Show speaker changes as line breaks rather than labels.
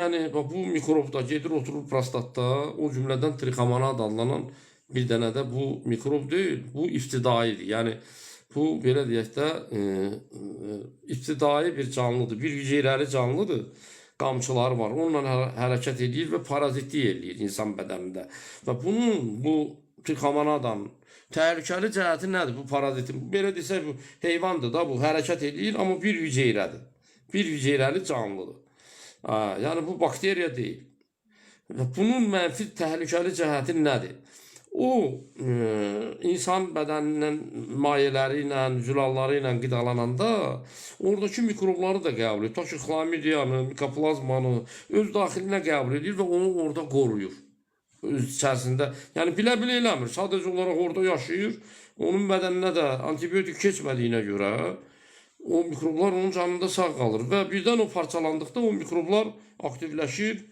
Yəni bax bu mikrob da gedir oturur prostatda, o cümlədən trixomonad adlanan bir dənə də bu mikrob deyil, bu ibtidaidir. Yəni bu belə deyək də ibtidai bir canlıdır, bir hüceyrəli canlıdır. Qamçıları var. Onunla hərəkət edir və parazitlik eləyir insan bədənində. Və bunun bu trixomonadanın təhlükəli cəhəti nədir bu parazitin? Belə desək bu heyvandır da bu hərəkət eləyir, amma bir hüceyrədir. Bir hüceyrəli canlıdır. Ha, yəni bu bakteriya deyil. Və bunun mənfi təhlükəli cəhəti nədir? O insan bədəninin mayeləri ilə, zülalları ilə qidalananda oradakı mikrobları da qəbul edir. Ta ki xlamidiyanı, mikoplazmanı öz daxilinə qəbul edir və onu orada qoruyur. Öz içərisində. Yəni bilə-bilə eləmir. Sadəcə olaraq orada yaşayır. Onun bədəninə də antibiotik keçmədiyinə görə o mikroblar onun canında sağ qalır və birdən o parçalandıqda o mikroblar aktivləşir.